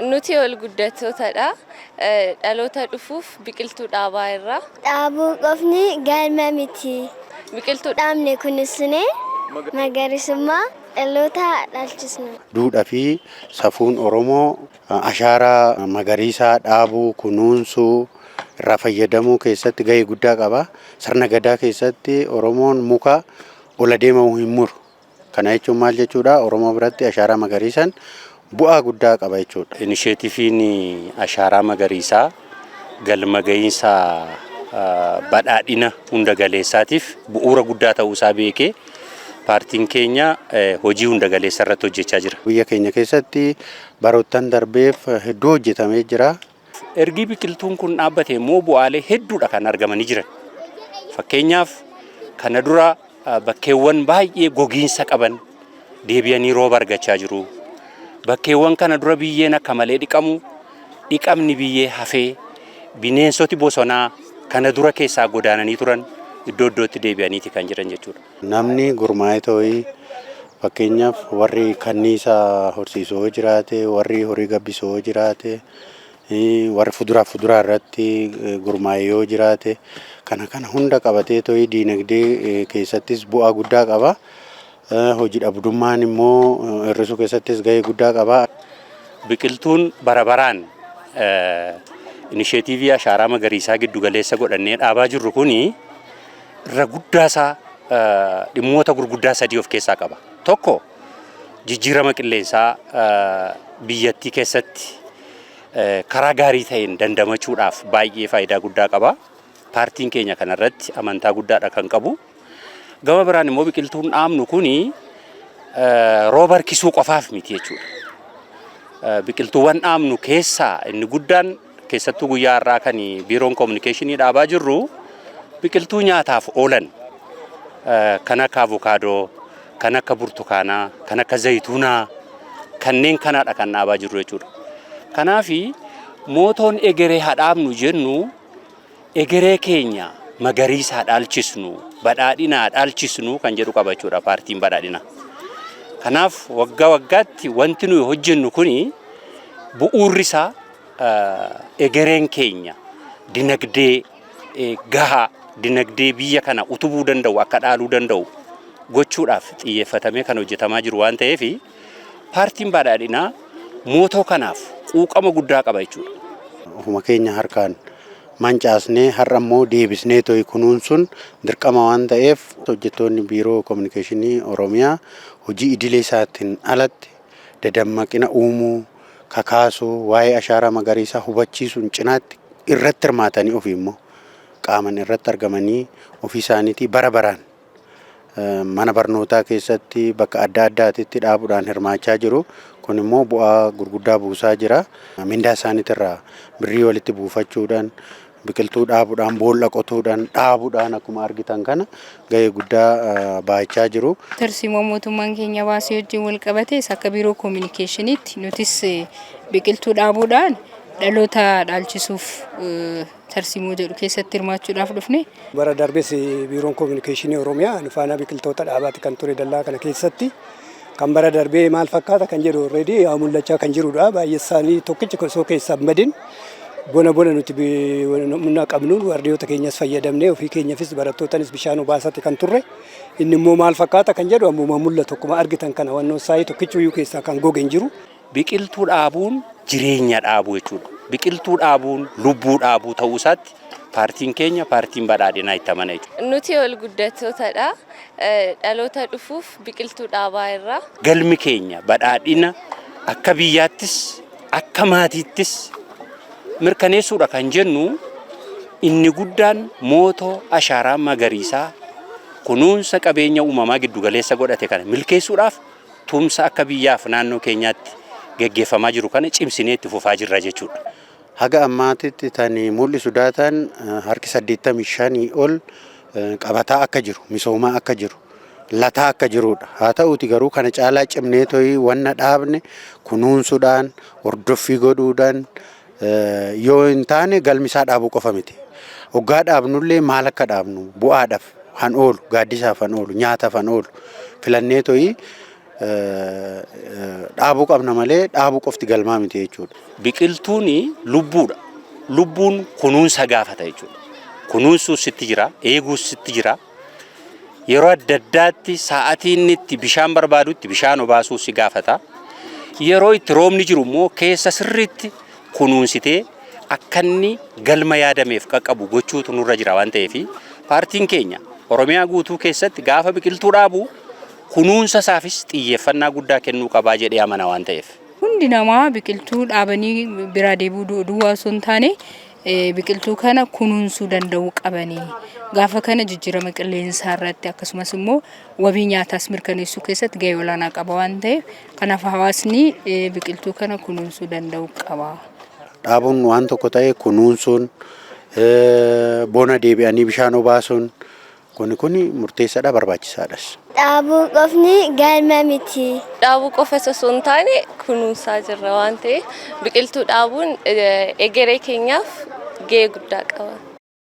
Nuti ol guddattootadha. Dhaloota dhufuuf biqiltuu dhaabaa irra. Dhaabuu qofni galma miti. Biqiltuu Dhaabne kunuunsinee magariisummaa dhaloota dhaalchisna. Duudhaa fi safuun Oromoo ashaaraa magariisaa dhaabuu, kunuunsuu, irraa fayyadamuu keessatti gahee guddaa qaba. Sirna gadaa keessatti Oromoon muka ol adeemamu hin muru. Kana jechuun maal jechuudha? Oromoo biratti ashaaraa magariisaan bu'aa guddaa qaba jechuudha. Inisheetiiviin ashaaraa magariisaa galma gahiinsa badhaadhina hunda galeessaatiif bu'uura guddaa ta'uusaa beekee paartiin keenya hojii hunda galeessa irratti hojjechaa jira. Biyya keenya keessatti baroottan darbeef hedduu hojjetamee jira. Ergi biqiltuun kun dhaabbate immoo bu'aalee hedduudha kan argamanii jiran. Fakkeenyaaf, kana dura bakkeewwan baay'ee gogiinsa qaban deebi'anii rooba argachaa jiru. Bakkeewwan kana dura biyyeen akka malee dhiqamu, dhiqamni biyyee hafee, bineensoti bosonaa kana dura keessaa godaananii turan iddoo iddootti deebi'aniiti kan jiran jechuudha. Namni gurmaa'ee ta'ee, fakkeenyaaf warri kanniisa horsiisoo jiraate, warri horii gabbisoo jiraate, warri fuduraa fuduraa irratti gurmaa'ee yoo jiraate, kana kana hunda qabatee ta'ee diinagdee keessattis bu'aa guddaa qaba. Hojii dhabdummaan immoo hir'isuu keessattis gahee guddaa qaba. Biqiltuun bara baraan inisheetiivii ashaaraa magariisaa giddu galeessa godhannee dhaabaa jirru kuni irra guddaasaa dhimmoota gurguddaa sadii of keessaa qaba. Tokko, jijjiirama qilleensaa biyyattii keessatti karaa gaarii ta'een dandamachuudhaaf baay'ee faayidaa guddaa qaba. Paartiin keenya kanarratti amantaa guddaadha kan qabu. Gama biraan immoo biqiltuun dhaabnu kuni rooba harkisuu qofaaf miti jechuudha. Biqiltuuwwan dhaabnu keessaa inni guddaan, keessattuu guyyaa har'aa kan biiroon koominikeeshinii dhaabaa jirru, biqiltuu nyaataaf oolan kan akka avukaadoo, kan akka burtukaanaa, kan akka zayituunaa, kanneen kanadha kan dhaabaa jirru jechuudha. Kanaafi mootoon egeree haa dhaabnu jennu, egeree keenya magariisa haa dhaalchisnu, badhaadhina haa dhaalchisnu kan jedhu qaba jechuudha paartiin badhaadhinaa. Kanaaf waggaa waggaatti wanti nuyi hojjennu kuni bu'uurri isaa egereen keenya dinagdee gahaa, dinagdee biyya kana utubuu danda'u akka dhaaluu danda'u gochuudhaaf xiyyeeffatamee kan hojjetamaa jiru waan ta'eef, paartiin badhaadhinaa mootoo kanaaf quuqama guddaa qaba jechuudha. Ofuma keenya harkaan mancaasnee har'a immoo deebisnee to'i kunuunsuun dirqama waan ta'eef, hojjettoonni biiroo koominikeeshinii Oromiyaa hojii idilee isaatiin alatti dadammaqina uumuu, kakaasuu, waa'ee ashaaraa magariisaa hubachiisuun cinaatti irratti hirmaatanii, ofii immoo qaaman irratti argamanii, ofii isaaniitii bara baraan mana barnootaa keessatti bakka adda addaatitti dhaabuudhaan hirmaachaa jiru. Kun immoo bu'aa gurguddaa buusaa jira. Mindaa isaaniitirraa birrii walitti buufachuudhaan, biqiltuu dhaabuudhaan, boolla qotuudhaan, dhaabuudhaan akkuma argitan kana gahee guddaa baachaa jiru. Tarsiimoo mootummaan keenya baasee wajjin wal qabatees, akka biiroo koominikeeshiniitti nutis biqiltuu dhaabuudhaan dhaloota dhaalchisuuf tarsiimoo jedhu keessatti hirmaachuudhaaf dhufne. Bara darbes biiroon koominikeeshinii Oromiyaa nu faana biqiltoota dhaabaati kan ture dallaa kana keessatti. Kan bara darbee maal fakkaata kan jedhu already mul'achaa kan jirudha. Baay'ee isaanii tokkichi osoo keessaa hin badin bona bona nuti humna qabnuun waardiyoota keenyas fayyadamnee, ofii keenyaafis barattootanis bishaan obaasatti kan turre. Inni immoo maal fakkaata kan jedhu ammuma mul'atu, akkuma argitan kana wannoo saayii tokkichi iyyuu keessaa kan goge hin jiru. Biqiltuu dhaabuun jireenya dhaabuu jechuudha. Biqiltuu dhaabuun lubbuu dhaabuu ta'uu isaatti paartiin keenya, paartiin badhaadhinaa, itti amana jechuudha. Nuti ol guddattootadha. Dhaloota dhufuuf biqiltuu dhaabaa irra. Galmi keenya badhaadhina akka biyyaattis akka maatiittis mirkaneessuudha kan jennu, inni guddaan mootoo ashaaraa magariisaa kunuunsa qabeenya uumamaa giddugaleessa godhate kana milkeessuudhaaf tumsa akka biyyaaf naannoo keenyaatti geggeeffamaa jiru kana cimsinee itti fufaa jirra jechuudha. Haga ammaatitti kan mul'isu daataan harki 85 ol qabataa akka jiru, misoomaa akka jiru, lataa akka jirudha. Haa ta'uuti garuu kana caalaa cimnee to'ii wanna dhaabne kunuunsuudhaan, hordoffii godhuudhaan yoo hin taane, galmi isaa dhaabuu qofa miti. Hoggaa dhaabnullee maal akka dhaabnu, bu'aadhaaf han oolu, gaaddisaaf han oolu, nyaataaf han oolu filannee to'ii Dhaabuu qabna malee dhaabuu qofti galmaa miti jechuudha. Biqiltuun lubbuudha. Lubbuun kunuunsa gaafata jechuudha. Kunuunsuus sitti jira, eeguus sitti jira. Yeroo adda addaatti sa'aatii inni itti bishaan barbaadutti bishaan obaasuu si gaafata. Yeroo itti roobni jiru immoo keessa sirriitti kunuunsitee akka inni galma yaadameef qaqqabu gochuutu nurra jira waan ta'eef, paartiin keenya Oromiyaa guutuu keessatti gaafa biqiltuu dhaabu kunuunsa isaafis xiyyeeffannaa guddaa kennuu qabaa jedhee amana waan ta'eef. Hundi namaa biqiltuu dhaabanii biraa deebi'uu duwwaa osoo hin taane, biqiltuu kana kunuunsuu danda'uu qabanii. Gaafa kana jijjiirama qilleensaa irratti, akkasumas immoo wabii nyaataas mirkaneessuu keessatti gahee olaanaa qaba waan ta'eef, kanaaf hawaasni biqiltuu kana kunuunsuu danda'uu qaba. Dhaabuun waan tokko ta'e, kunuunsuun, bona deebi'anii bishaan obaasuun kuni kuni murteessaadha, barbaachisaadhas. Dhaabuu qofni galma miti. Dhaabuu qofa osoo hin taane kunuunsaa jirra waan ta'eef, biqiltuu dhaabuun egeree keenyaaf gahee guddaa qaba.